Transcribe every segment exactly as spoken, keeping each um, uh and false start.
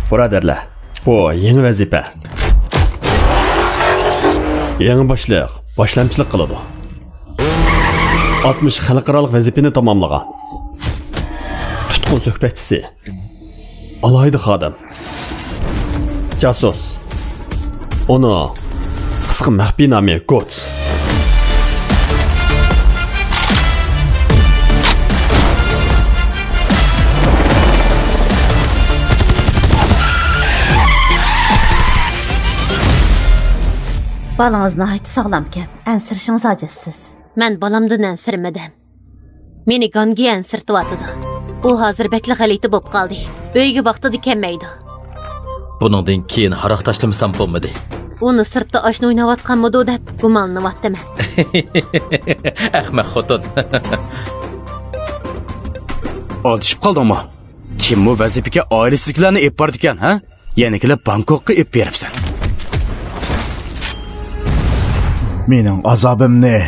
بۇرادەرلەر، بۇ يېڭى ۋەزىپە. يېڭى باشلىق باشلامچىلىق قىلىدۇ. ئاتمىش خەلقئارالىق ۋەزىپىنى تاماملىغان. تۇتقۇن سۆھبەتچىسى. ئالاھىدە خادىم. جاسۇس. ئۇنىڭ قىسقا مەخپىي نامى گوتس. بالىڭىز ناھايىتى ساغلامكەن. ئەنسىرىشىڭىز ھاجەتسىز. مەن بالامدىن ئەنسىرىمىدىم. مېنى گانگى ئەنسىرىتىۋاتىدۇ. ئۇ ھازىر بەكلا غەلىتە بولۇپ قالدى. ئۆيگە ۋاقتىدا كەلمەيدۇ. بۇنىڭدىن كېيىن ھاراق تاشلىمىسام بولمىدى. ئۇنى سىرتتا ئاشنا ئويناۋاتقانمىدۇ دەپ گۇمانلىنىۋاتىمەن. ئەخمەق خوتۇن. ئادىشىپ قالدىڭمۇ؟ كىم بۇ ۋەزىپىگە ئائىلىسىدىكىلەرنى ئېلىپ بارىدىكەن، ھە؟ يەنە كېلىپ بانكوكقا ئېلىپ بېرىپسەن. مېنىڭ ئازابىمنى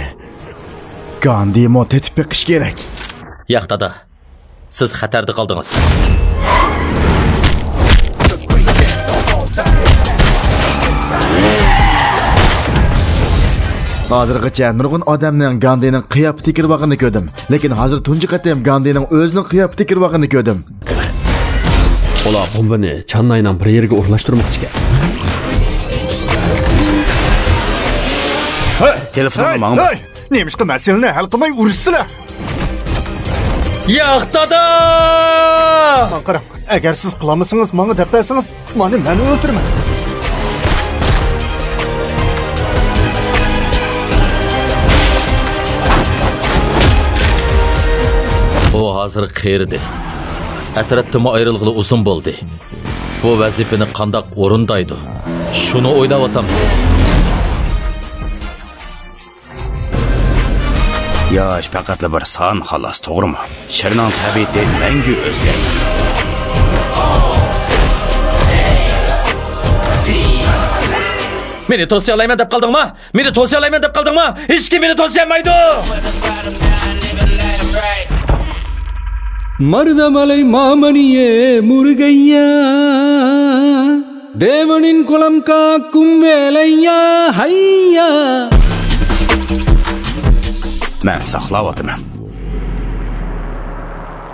گاندىمۇ تېتىپ بېقىشى كېرەك. ياق، دادا. سىز خەتەردە قالدىڭىز. ھازىرغىچە نۇرغۇن ئادەمنىڭ گاندىنىڭ قىياپىتىگە كىرىۋالغىنىنى كۆردۈم. لېكىن ھازىر تۇنجى قېتىم گاندىنىڭ ئۆزىنىڭ قىياپىتىگە كىرىۋالغىنىنى كۆردۈم. ئۇلار بومبىنى چانناينىڭ بىر يېرىگە ئورۇنلاشتۇرماقچىكەن. ھەي! تېلېفونۇڭنى ماڭا بەر. ھەي! نېمىشقا مەسىلىنى ھەل قىلماي ئۇرۇشىسىلەر؟ ياق، دادا! ماڭا قاراڭ، ئەگەر سىز قىلالمىسىڭىز، ماڭا دەپ بەرسىڭىز، مانا مەن ئۆلتۈرىمەن. ئۇ ھازىر قېرىدى. ئەترەتتىنمۇ ئايرىلغىلى ئۇزۇن بولدى. بۇ ۋەزىپىنى قانداق ئورۇندايدۇ؟ شۇنى ئويلاۋاتامسىز؟ ياش پەقەتلا بىر سان، خالاس، توغرىمۇ؟ شىرنىڭ تەبىئىتى مەڭگۈ ئۆزگەرمەيدۇ. مېنى توسۇيالايمەن دەپ قالدىڭما؟ مېنى توسۇيالايمەن دەپ قالدىڭما؟ ھېچكىم مېنى توسۇيالمايدۇ! مردم علی مامنیه مرگیا. دېۋىنىن قولۇم قاققۇم ۋېلەييا ھەييا. مەن ساقلاۋاتىمەن.